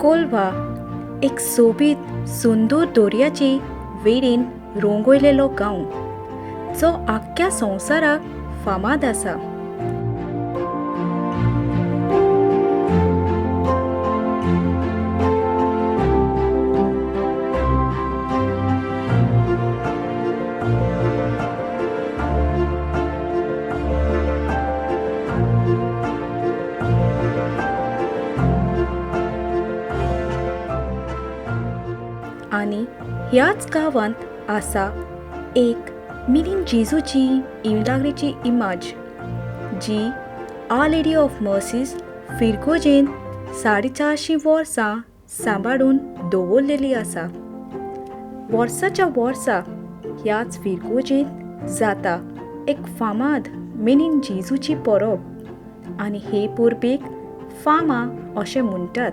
कोलवा एक सोबीत सुंदर दर्याची वेडीन रंगयलेलो गांव जो आख्ख्या संवसाराक फामाद आसा. आनी ह्याच गांवांत आसा एक मिनीन जेजूची इमिलाग्रीची इमाज जी our lady of mercies फिरगोजेन 450 वर्सां सांबाळून दवरलेली आसा. वर्साच्या वर्सा ह्याच फिरगोजेंत जाता एक फामाद मिनीन जेजूची परब आनी हे परबेक फामा अशें म्हणटात.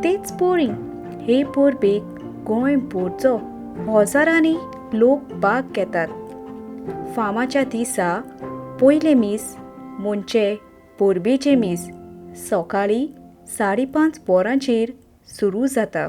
तेच परी हे परबेक गोंय भरचो हजारांनी लोक भाग घेतात. फामाच्या दिसा पयलें मीस म्हणजे परबेचें मीस सकाळीं 5:30 वरांचेर सुरू जाता.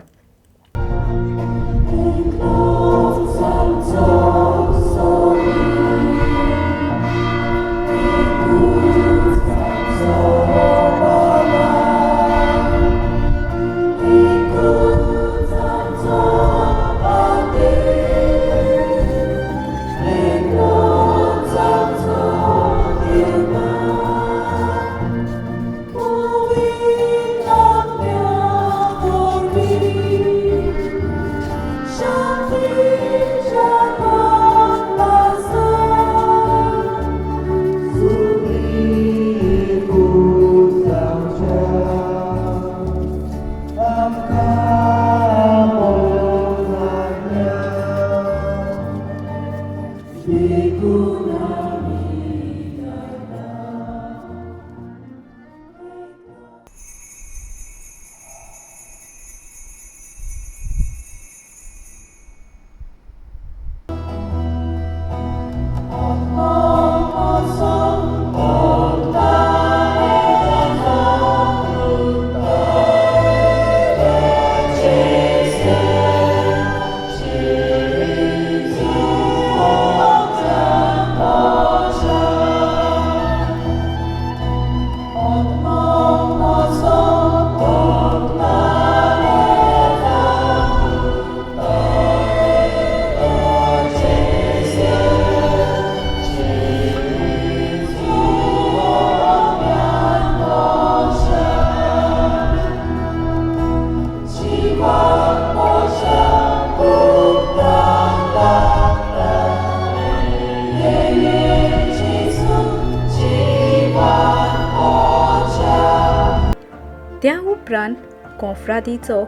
त्या उपरांत कोंफ्रादीचो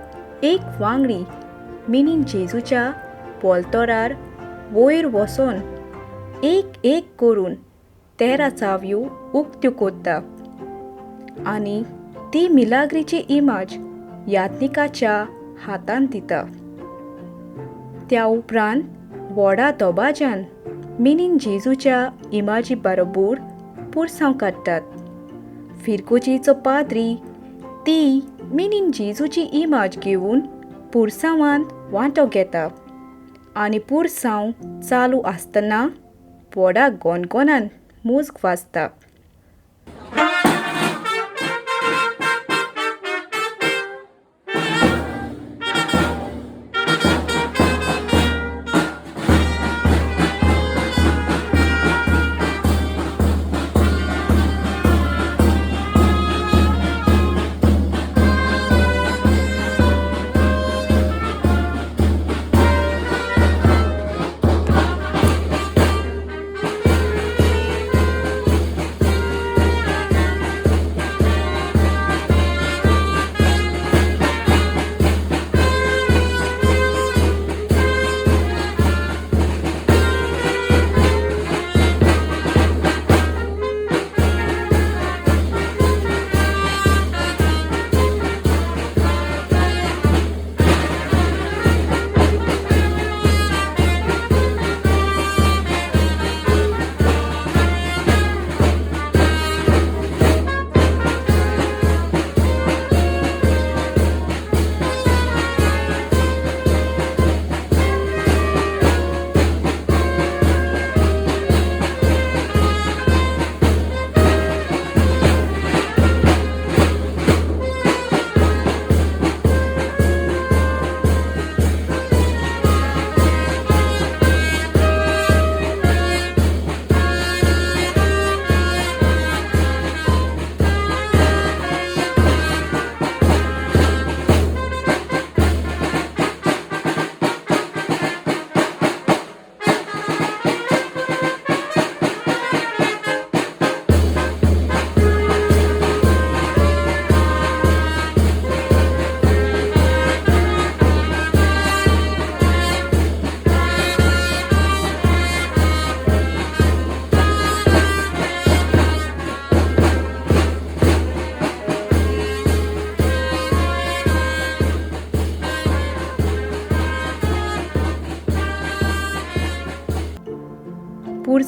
एक वांगडी मिनीन जेजूच्या पोलतोरार वयर वचोन एक एक करून 13 चावयो उक्त्यो कोत्ता आनी ती मिलाग्रीची इमाज यात्निकाच्या हातांत दिता. त्या उपरांत व्हडा दबाज्यान मिनीन जेजूच्या इमाजी बरोबर पुरसांव काडटात. फिरगोजेचो पाद्री ती मिनीन जेजूची इमाज घेवन पुरसांवांत वांटो घेता आनी पुरसांव चालू आसतना व्हडा गोनगोनान मुज्ग वाजता.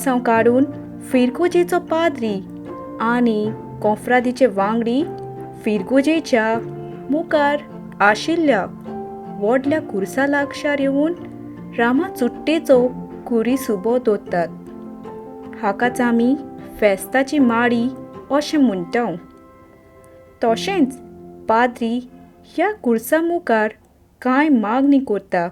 खुरसांव काडून फिरगोजेचो पाद्री आनी कोंफ्रादीचे वांगडी फिरगोजेच्या मुखार आशिल्ल्या व्हडल्या खुरसा लागसार येवन रामा चुट्टेचो खुरीस उबो दवरतात. हाकाच आमी फेस्ताची माडी अशें म्हणटा. तशेंच पाद्री ह्या खुरसा मुखार कांय मागणी करता.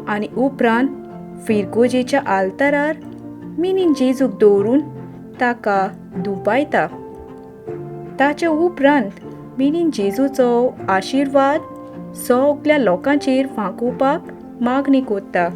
आनी उपरांत फिरगोजेच्या आल्तारार मिनीन जेजूक दवरून ताका दुबायता. ताच्या उपरांत मिनीन जेजूचो आशिर्वाद सगल्या लोकांचेर फांकोवपाक मागणी करता.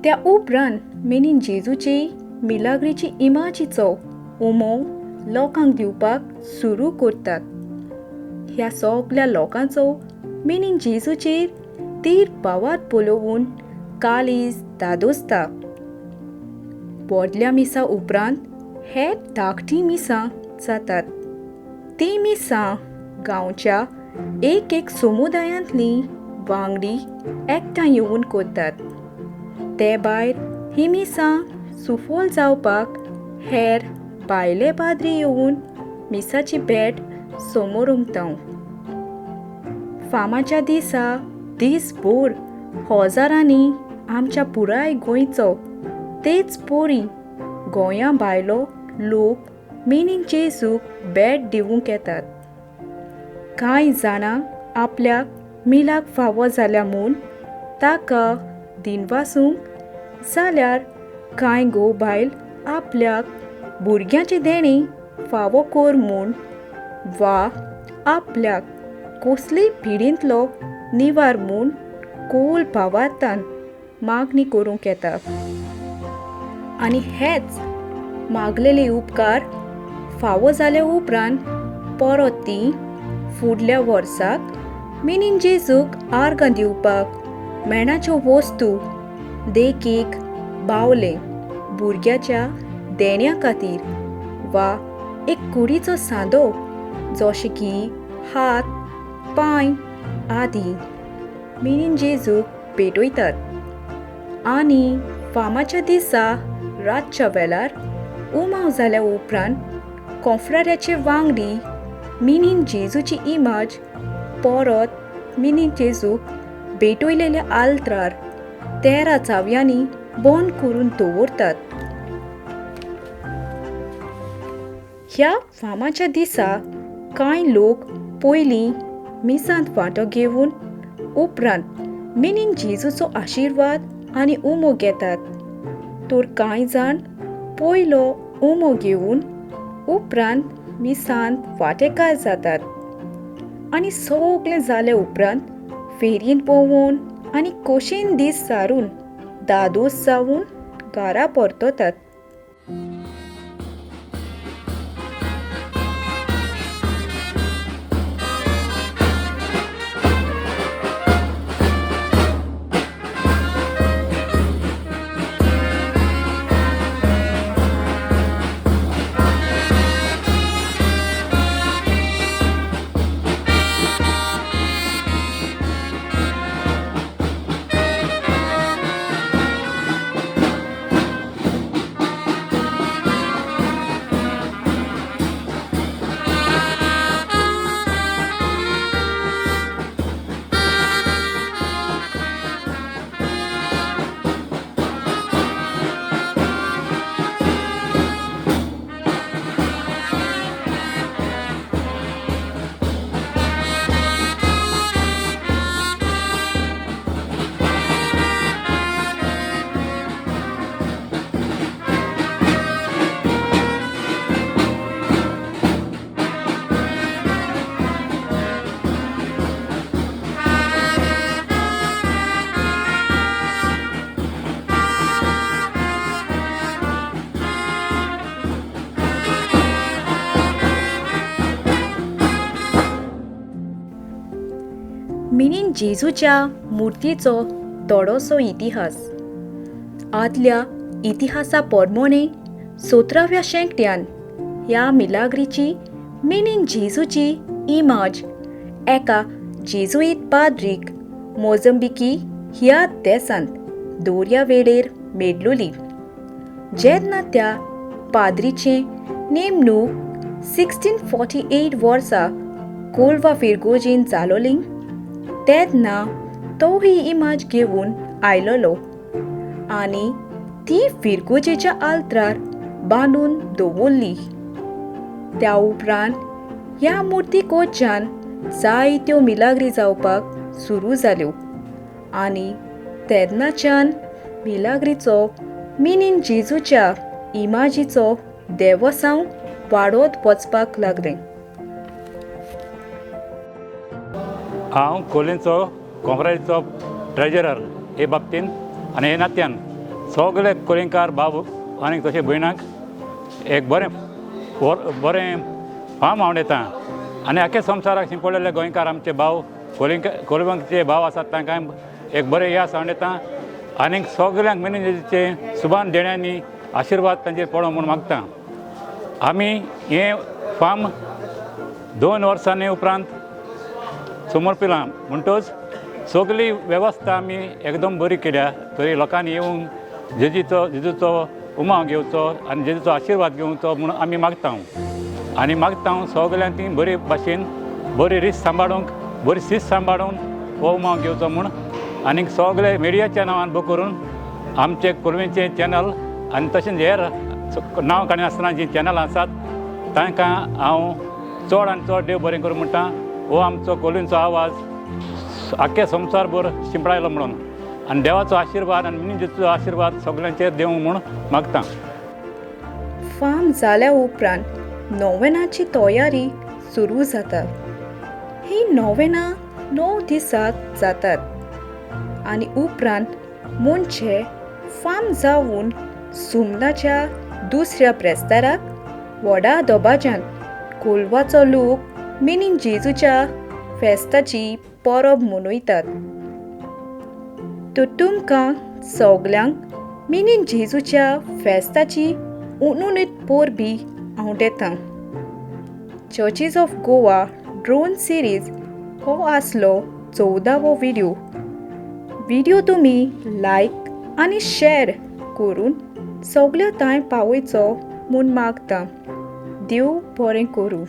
त्या उपरांत मिनीन जेजूची मिलाग्रीची इमाजीचो उमो लोकांक दिवपाक सुरू करतात. ह्या सगल्या लोकांचो मिनीन जेजूचेर तीर भावात पळोवन काळीज धादोसता. व्हडल्या मिसा उपरांत हे धाकटीं मिसां जातात. तीं मिसां गांवच्या एक एक समुदायांतलीं वांगडी एकठांय येवन करतात. ते भायर ही मिसां सुफल जावपाक हेर भायले पाद्री येवन मिसाची भेट समोर उमता. फामाच्या दिसा दीसभर हजारांनी आमच्या पुराय गोंयचो तेच परी गोंया भायलो लोक मिनीन जेजूक भेट दिवंक येतात. कांय जाणां आपल्याक मिलाक फावो जाल्या म्हूण ताका दिनवासूंक जाल्यार कांय घोव बायल आपल्याक भुरग्यांचें देणें फावो कर म्हूण वा आपल्याक कसलीय पिडींतलो निवार म्हूण खोल भावार्थान मागणी करूंक येता. आनी हेच मागलेले उपकार फावो जाल्या उपरांत परत ती फुडल्या वर्साक मिनीन जेजूक आर्गां दिवपाक मेणाच्यो वस्तू देखीक बावलें भुरग्याच्या देण्या खातीर वा एक कुडीचो सांदो जशें की हात, पांय आदी मिनीन जेजूक पेटयतात आनी फामाच्या दिसा रातच्या वेळार उमाव जाल्या उपरांत कोंफ्राऱ्याचे वांगडी मिनीन जेजूची इमाज परत मिनीन जेजूक भेटयलेल्या आल्त्रार 13 चावयांनी बंद करून दवरतात. ह्या फामाच्या दिसा कांय लोक पयलीं मिसांत वांटो घेवन उपरांत मिनीन जेजूचो आशिर्वाद आनी उमो घेतात, तर कांय जाण पयलो उमो घेवन उपरांत मिसांत वांटेकार जातात आनी सगळें जाले उपरांत फेरयेंत भोंवून आनी खोशेन दीस सारून दादोस जावन घरा परततात. मिनीन जेजूच्या मुर्तीचो थोडोसो इतिहास. आदल्या इतिहासा प्रमाणे 17व्या शेंकड्यान ह्या मिलाग्रीची मिनीन जेजूची इमाज एका जेजुईत पाद्रीक मोझंबिकी ह्या देशांत दर्या वेळेर मेळ्ळोली. जेन्ना त्या पाद्रीचे नेमणूक 1648 वर्सा कोलवा फिरगोजीन जालोली तेन्ना तो ही इमाज घेवन आयलोलो आनी ती फिरगोजेच्या आल्त्रार बांदून दवरली. त्या उपरांत ह्या मुर्ती कोच्यान जायत्यो मिलाग्री जावपाक सुरू जाल्यो आनी तेन्नाच्यान मिलाग्रीचो मिनीन जेजूच्या इमाजीचो देवसांव वाडत वचपाक लागलें. हांव कोलेंचो कोंफ्रारीचो ट्रेजरर हे बाबतीन आनी हे नात्यान सगळे कोलेंकार बाब आनी तशें भयणाक एक बरें बरें फाम हांव येता आनी आख्या संवसाराक शिंपडलेले गोंयकार आमचे भाव कोलवांचे भाव आसात तांकां एक बरें यास हांव येता आनीक सगळ्यांक मिनीन सुबान देण्यांनी आशिर्वाद तांचेर पडो म्हूण मागता. आमी हें फार्म 2 वर्सांनी उपरांत समर्पिलां म्हणटच सगळी वेवस्था आमी एकदम बरी केल्या तरी लोकांनी येवन जेजूचो उमाव घेवचो आनी जेजूचो आशिर्वाद घेवचो म्हूण आमी मागता आनी मागता सगळ्यांक ती बरी भाशेन बरी रीत सांबाळूंक बरी सीस सांबाळून हो उमाव घेवचो म्हूण आनी सगळे मिडियाच्या नांवान बूक करून आमचे कोलवेंचे चॅनल आनी तशेंच हेर नांव काडनासतना जीं चॅनलां आसात तांकां हांव चड आनी चड देव बरें करूं म्हणटा. हो आमचो कोलवेंचो आवाज आख्या संवसारभर शिंपडायलो म्हणून आनी देवाचो आशिर्वाद आनी मिनीजेचो आशिर्वाद सगळ्यांचेर देवूं म्हूण मागता. फार्म जाल्या उपरांत नोवेनाची तयारी सुरू जाता. ही नोवेनां 9 दिसांत जातात आनी उपरांत म्हणजे फार्म जावन सुमनाच्या दुसऱ्या ब्रेस्ताराक व्हडा दबाज्यान कोलवाचो लोक मिनीन जेजूच्या फेस्ताची परब मनयतात. तर तुमकां सगल्यांक मिनीन जेजूच्या फेस्ताची उनुनीत परबीं हांव दितां. Churches of Goa drone series हो आसलो 14वो व्हिडियो. व्हिडियो तुमी लायक आनी शॅर करून सगल्या थंय पावयचो म्हूण मागता. देव बरें करूं.